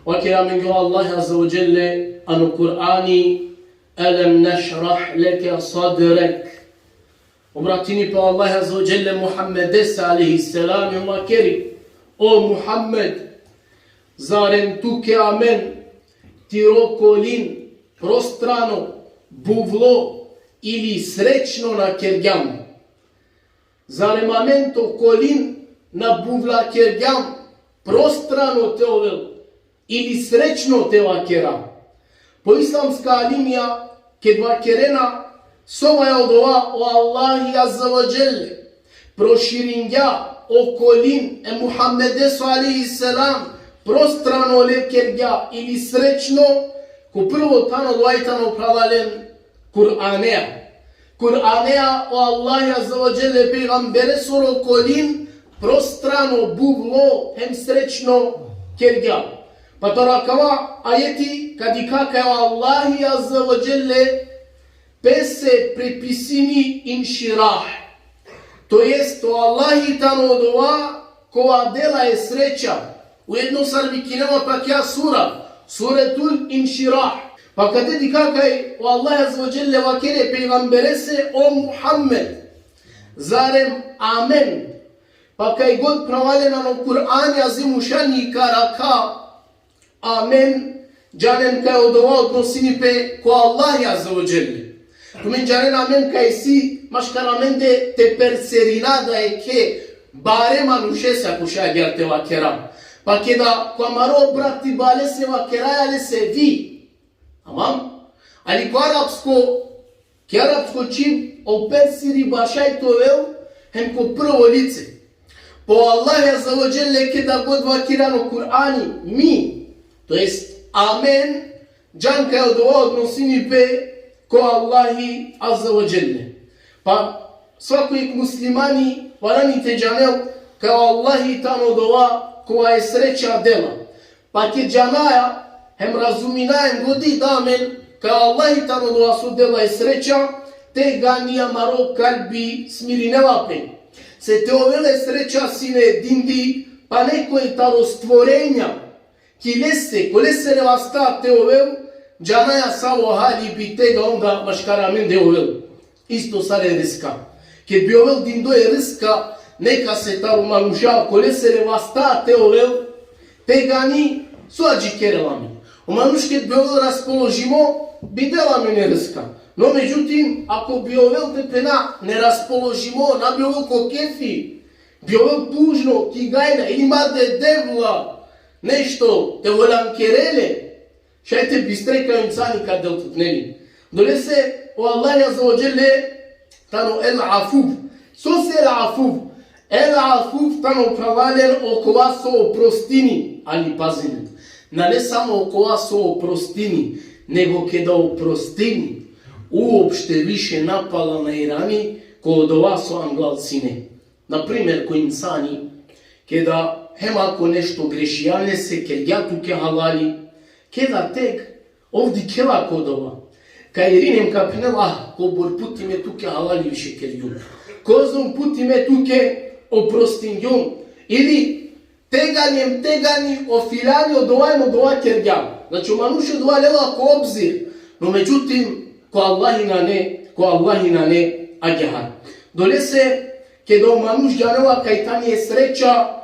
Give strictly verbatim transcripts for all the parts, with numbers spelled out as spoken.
Vakeri amenge o Allah Azze ve Dželle ano Kur'ani: "Elem nešrah leke sadrek." Obratini pe o Allah Azze ve Dželle Muhammedese alejhi selam hem vakeri: O Muhammed, zarem tuke amen tiro kolin prostrano, buvlo ili srećno na kergjam? Zarem amen to kolin na buvla kergjam prostrano te ovel ili srećno te vakera? Po islamska alimija, ked vakerena sova e odova o Allahi Azze ve Dželle proširingja o kolin e Muhammedeso alejhi selam prostrano le kergja ili srećno, ko prvo than odova i tano, phralalen, Kur'anea. Kur'anea o Allahi Azze ve Dželle pejgamberesoro kolin prostrano, buvlo hem srećno kergja. Pa taro akava ajeti ka dikha kaj o Allahi Azze ve Dželle pese prepisini inširah. To jest, o Allahi tano odova kova dela e sreća. Ujedno sar vikinela pe akaja sura, Suretul Inširah. Pa kate dikha kaj o Allah Azze ve Dželle vakeri e pejgamberese: O Muhammed, zarem amen? Pa kaj god, phralalen, ano Kur'ani Azimušani ka rakha amen, džanen kaj odova odnosini pe ko Allahi Azze ve Dželle. Tumen džanen amen kaj isi maškar amende te perserina da jekhe bare manušese, ako šaj agjaar te vakera. Pa keda ko amaro bratibalese vakeraja lese vi. Tamam? Ali ko arapsko, ki arapsko čhib o persiriba šaj te ovel hem ko prvo lice. Pa o Allah Azze ve Dželle keda god vakeri ano Kur'ani mi, to jest amen, džan kaj odova odnosini pe ko Allahi Azze ve Dželle. Pa svako jek muslimani valjani te džanel kaj o Allahi tano odova kova e sreća dela. Pa ked džanaja hem razuminaja hem godi da amen kaj o Allahi tano odova so dela e sreća, tegani amaro kalbi smirinela pe. Se te ovel e sreća sine dindi pa nekoj taro stvorenja, ki lese, ko lesere vasta te ovel, džanaja savo hali bi tega onda maškar amende ovel. Isto sar e rizka. Ked bi ovel dindo e rizka nekase taro manuša, ko lesere vasta te ovel, tegani so adžikerela amen. O manuš ked bi ovel raspoložimo, bi dela amen e rizka. No međutim, ako bi ovel, te phena, neraspoložimo, na bi ovel ko kefi, bi ovel tužno, ki gajna, ili ma de Devla nešto te voljankerel le, šaj te bistre kaj o insani ka del tut, neli? Dolese o Allah Azze ve Dželle tano El Afuv. Sose El Afuv? El Afuv tano, phralalen, okova so oprostini, ali pazinen. Nane samo okova so oprostini, nego keda oprostini, uopšte više na pala na irani ko odova so anglal sine. Na primer, ko insani, keda hem ako nešto grešija lese, kergja tuke halali, keda teg, ov dikhela ko odova. Ka irini hem ka phenel: Ah, kobor puti me tuke halali više kergjum. Kozom puti me tuke oprostingjum. Ili tegani hem tegani o filani odova hem odova kergja. Znači, o manuš odova lela ko obzir. No međutim, ko Allahi nane, ko Allahi nane agjaar. Dolese, keda o manuš džanela kaj tani e sreća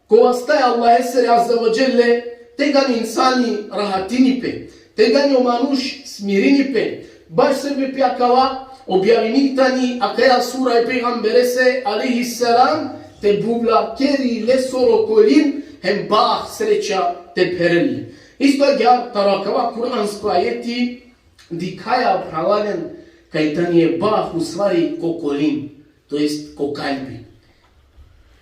ko vasta e Allahesere Azze ve Dželle, tegani insani rahatini pe, tegani o manuš smirini pe. Baš sebepi akava objavini tani akaja sura e pejgamberese alejhi selam, te buvlakeri lesoro kolin hem bah sreća te pherel le. Isto agjaar taro akava kuransko ajeti dikhaja, phralalen, kaj tani e bah u stvari ko kolin, to jest ko kalbi.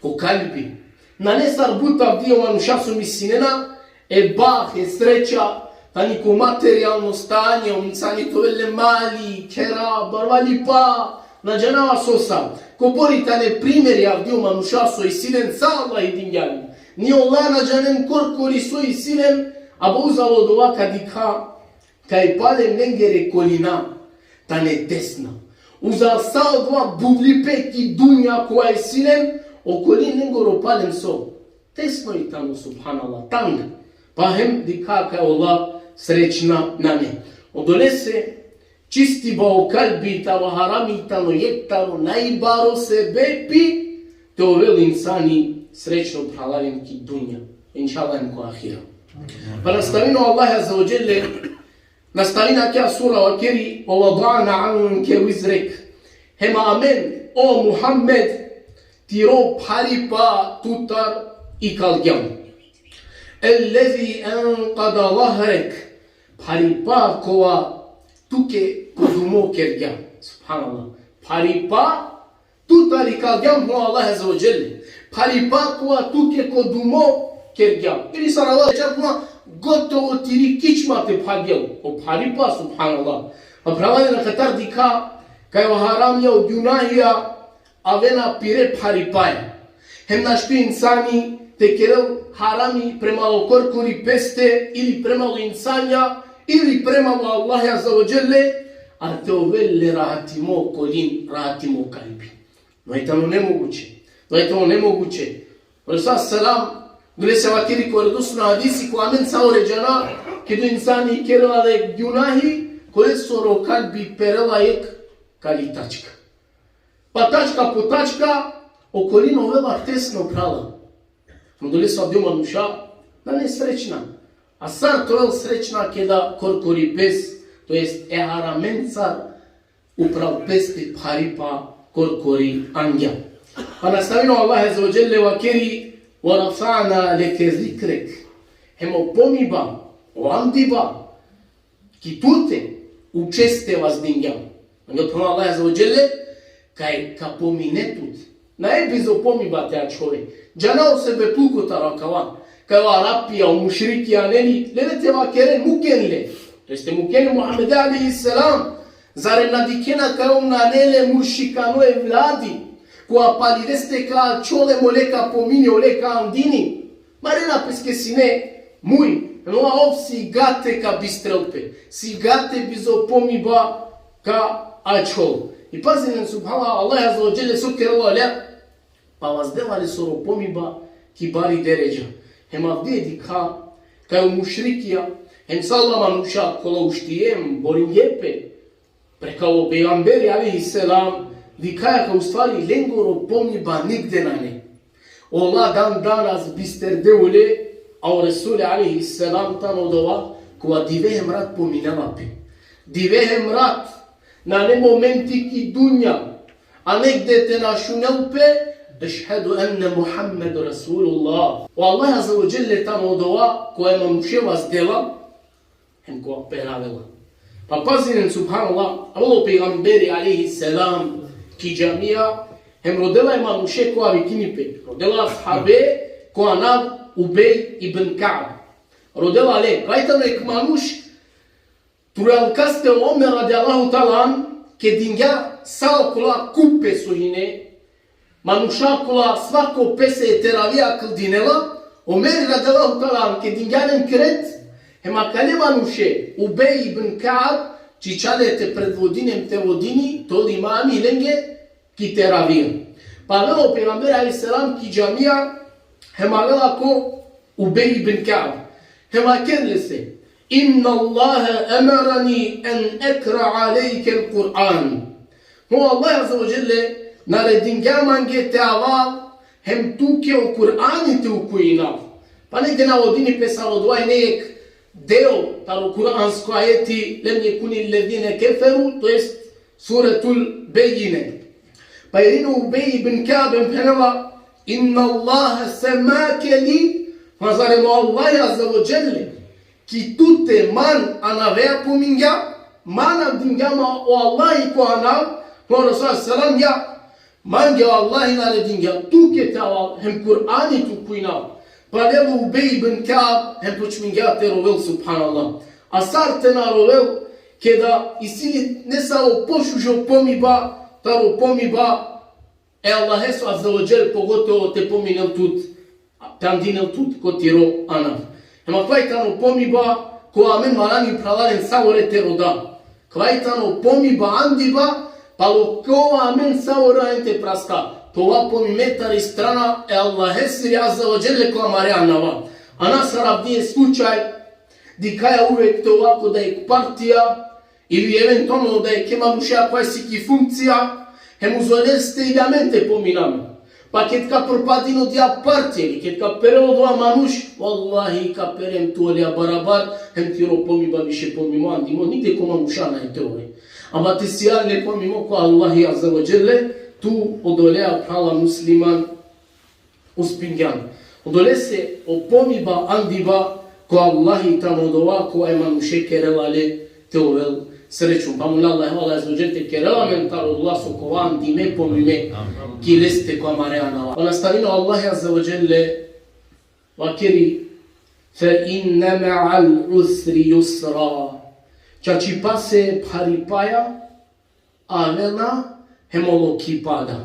Ko kalbi. Nane sar but avdive manuša so mislinena, e bah, e sreća tani ko materijalno stanje, o insani te ovel le mali, khera, barvalipa, na džanava so sa. Kobori tane primeri avdive manuša so isi len, sa Allah i dingja len. Ni ola na džanen korkori so isi len, a uzalo odova ka dikha kaj palem lengere kolina tane tesna. Uza sa odova buvlipe ki dunja kova isi len, o kolin lengoro palem so? Tesno i tano, subhanallah, tang. Pa hem dikha kaj ola srećna nane. Odolese čistiba o kalbi taro harami tano jekh taro najbaro sebepi te ovel insani srećno, phralalen, ki dunja. Inšallah, hem ko ahira. Pa nastavini o Allah azze ve dželle, nastavini akaja sura, vakeri: "Ve vada'na anke vizrek." Hem amen, o Muhammed, tiro pharipa tutar ikalgjam. "Ellezi enqada zahrek." Pharipa kova tuke ko dumo kergja. Subhanallah. Pharipa tutar ikalgjam, phenela o Allah azze ve dželle. Pharipa kova tuke ko dumo kergja. Ili sar Allah čak ma gotovo tiri kičma te phagel. O pharipa, subhanallah. Pa phralalen, akatar dikha kaj o haramja, o gjunahija avena pire pharipaja. Hem našti insani te kerel harami prema o korkori peste, ili prema o insanja, ili prema o Allah azze ve dželle, a te ovel le rahatimo kolin, rahatimo kalbi. Dova tano nemoguće. Dova tano nemoguće. O Resul selam, gule se vakeri ko vjerodostojno hadisi, ko amen sa ore džana, keda o insani kerela le gjunahi, kolesoro kalbi perela jekh kali tačka. Pa tačka po tačka, okolin ovela tesno, phrala. Odolese avdive manuša nane srećna. A sar te ovel srećna keda korkori pes, to jest e haramencar upral peste pharipa korkori angja. Pa nastavini o Allah azze ve dželle, vakeri: "Ve rafa'na leke zikrek." Hem o pomiba, o andiba, ki tute učeste vazdingjam. Angja phenela o Allah azze ve dželle, kaj ka pomine tut. Nae bizo pomiba te ačhove. Džana o sebepi kotar akava. Kaj o Arapija, o mušrikija, neli, lele te vakeren, muken le. To jeste muken le Muhammede alejhi selam. Zar na dikhena kaj ov nane le muršikano evladi, kova pali leste ka ačhol hem ole ka pomini, ole ka andini. Marena peske sine muj, no ov sigate ka bistrel pe, sigate bizo pomiba ka ačhol. I pazinen, subhanallah, Allah azze ve dželle so kerela le, pa vazdela lesoro pomiba ki bari deredža. Hem avdive dikha kaj o mušrikija, hem sa ola manuša kola uštije hem boringe pe, Prekalo pejgamberi alejhi selam, dikhaja kaj ustvari lengoro pomiba nigde nane. Ola dan danas bisterde ule, a o Resuli alejhi selam tano odova kova dive hem rat pominela pe. Dive hem rat, nane momenti ki dunja, a negde te na šunel pe: "Ešhedu enne Muhammed Resulullah." O Allah azze ve dželle tano odova kova e manuše vazdela, hem kova peravela. Pa pazinen, subhanallah, avela o pejgamberi alejhi selam ki džamija, hem rodela e manuše kova vikini pe. Rodela ashabe ko anav Ubej ibn Ka'b. Rodela le, kaj tano jekh manuš, trujalkaste o Omer radijallahu ta'ala anh, kedingja sa okola kupe so hine, manuša kola svako pese e teravija kldinela, Omer radijallahu ta'ala anh kedingja len kret, hem akale manuše, Ubej ibn Ka'b, čičale te predvodini hem te vodini, te ol imami lenge ki teravija. Pa avela o pejgamberi alejhi selam ki džamija, hem avela ko Ubej ibn Ka'b. Hem vakerel lese: "Inna Allahe emerani en ekra alejkel Kur'an." O Allah azze ve dželle naredingja mange te avav hem tuke o Kur'ani te ukujinav. Pa negde navodini pe sar odova ine jekh deo taro kuransko ajeti: "Lem jekuni lledine keferu", to jest Suretul Bejjine. Pa irini o Ubej ibn Ka'b hem phenela: "Inna Allahe semake li", ma zarem o Allah azze ve dželle ki tute man anavea pomingja, man andingja ma o Allahi ko anav, o Resul selam ja, mange o Allahi naredingja tuke te avav hem Kur'ani te ukujinav. Pa lelo Ubej ibn Ka'b hem počmingja te rovel, subhanallah. A sar te na rovel, keda isi nesavo pošužo pomiba taro pomiba e Allaheso azze ve dželle, pogotovo te pominel tut, te andinel tut ko tiro anav. Hem akava i tano pomiba kova amen morani, phralalen, savore te roda. Kava i tano pomiba, andiba, palo kova amen savore amen te prasta. Te ova pomime tari strana e Allahesiri azze ve dželle ko amare anava. A na sar avdive slučaj, dikhaja uvek te ova ko dajek partija, ili eventualno dajek manuša kova si ki funkcija, hem uzo leste ili amen te pomini amen. Pa ked ka propadini odija partija, ili ked ka perel odova manuš, vallahi ka perem tu oleja barabar, hem tiro pomiba više pomimo andi mo, nigde ko manuša nane te ove. Ama te sijal le pomimo ko Allahi Azze ve Dželle, tu odoleja phrala musliman uspingjan. Odolese o pomiba andiba ko Allahi tano odova kova e manuše kerela le te ovel srećno. Pa mola Allah, Allah Azze ve Dželle te kerel amen taro odola so ka ova andime pomime ki leste ko amare anala. Pa nastavini o Allah Azze ve Dželle, vakeri: فإن مع العسر يسرا. Čačipase pharipaja avena hem olokhipa da.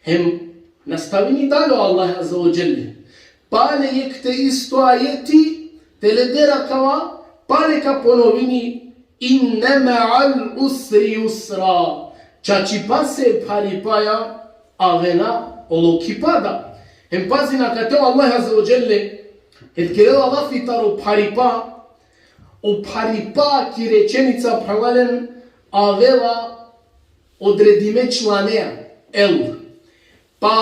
Hem nastavini dalje o Allah Azze ve Dželle. Pale jekh te isto ajeti, te leder akava, pale ka ponovini: إن مع العسر يسرا. Čačipase pharipaja avena olokhipa da. Hem pazin akate o Allah Azze ve Dželle, ed kerela lafi taro pharipa, o pharipa ki rečenica, phralalen, avela odredime članea, el. Pa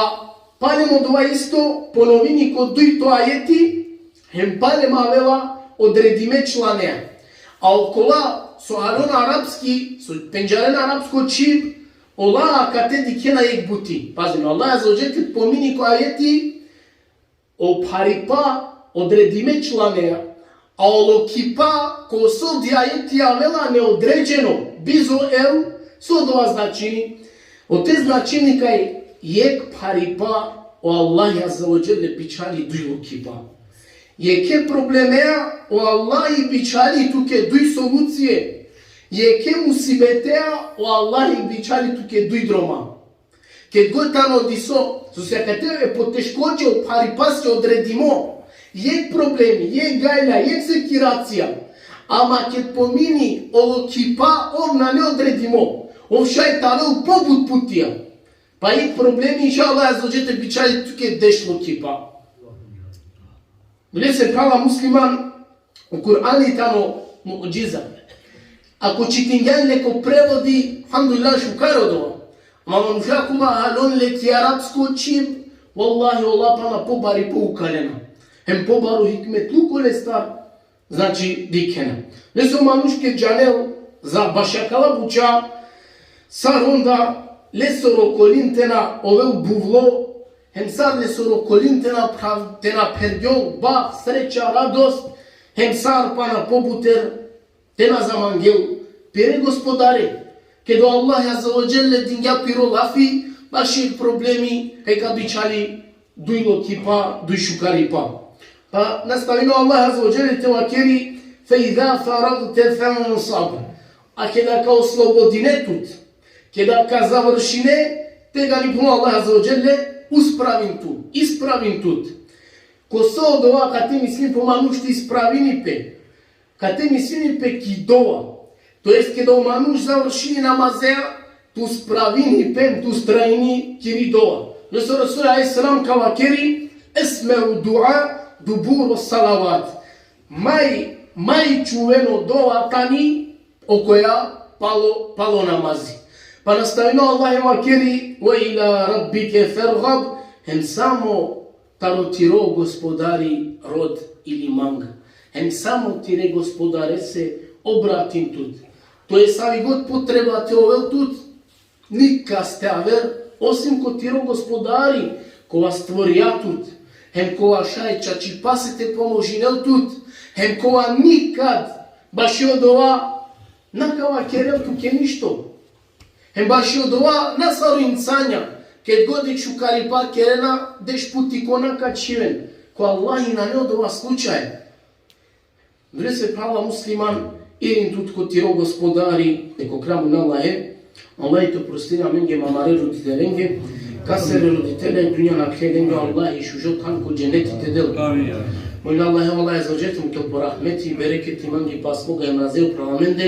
palem odova isto ponovini ko dujto ajeti, hem palem avela odredime članea. A okola so halon arapski, so pendžaren arapsko čhib, ola akate dikhena jekh buti. Pazin, Allah Azze ve Dželle pomini ko ajeti o pharipa odredime članea, a olokhipa ko so di ajeti avela neodređeno, bizo el, so odova značini? Ote značini kaj jekh pharipa o Allah Azze ve Dželle bičhali duj lokhipa. Jekhe problemea o Allah bičhali tuke duj solucije. Jekhe musibetea o Allah bičhali tuke duj droma. Ked god tano diso, so si akate e poteškoće o pharipaske odredimo, jekh problemi, jekh gajla, jekh sekiracija. Ama ked pomini olokhipa, ov nane odredimo, ov šaj te avel pobut putija. Pa jekh problemi, inšallah Azze ve Dželle, te bičhali tuke deš lokhipa. Odolese, phrala musliman, o Kur'ani tano mu'džiza. Ako čitingjan le ko prevodi, alhamdulillah, šukar odova. Ama manuša kova halon le ki arapsko čhib, vallahi, ola pana pobari pouka lena. Hem pobaro hikmetluko lestar, znači, dikhena. Odolese o manuš ked džanel za baš akala buća, sar onda lesoro okolin te na ovel buvlo, hem sar lesoro okolin te na phrav-, te na phergjol bah, sreća, radost, hem sar pana pobuter te na zamangel pire Gospodare. Ked o Allah Azze ve Dželle dingja piro lafi baši problemi, kaj ka bičhali duj lokhipa, duj šukaripa. Pa nastavini o Allah Azze ve Dželle te vakeri: فإذا فرغت فانصب. A keda ka oslobodine tut, keda ka završine, tegani, phenela o Allah Azze ve Dželle, uspravin tut, ispravin tut. Ko so odova kate mislini pe o manuš te ispravini pe? Kate mislini pe ki dova. To jest, keda o manuš završini namazea, te uspravini pe, te ustrajini kiri dova. Odolese o Resul alejhi selam ka vakeri: أسمع الدعاء دبر الصلوات. Maj, maj čuveno dova tani okoja palo, palo namazi. Pa nastavini o Allah hem vakeri: وإلى ربك فارغب. Hem samo taro tiro Gospodari rod ili mang. Hem samo tire Gospodarese obratin tut. To jest, savi god potreba te ovel tut, nikas te aver, osim ko tiro Gospodari, kova stvorija tut, hem kova šaj čačipase te pomožinel tut, hem kova nikad baši odova na ka vakerel tuke ništo. Hem baši odova na sar o insanja, ked god jekh šukaripa kerena, deš puti ko na ka čhiven. Ko Allahi nane odova slučaj. Odolese, phrala musliman, irin tut ko tiro Gospodari, e ko kramon Allahe, Allah te oprostini amenge hem amare roditelenge, kasere roditelenge dunja nakhle lenge, Allah šužo than ko dženeti te del. Amin. Molin Allahe, Allah Azze ve Dželle, te po rahmeti, bereketi mangi pe asmoga hem razeo phrala mende.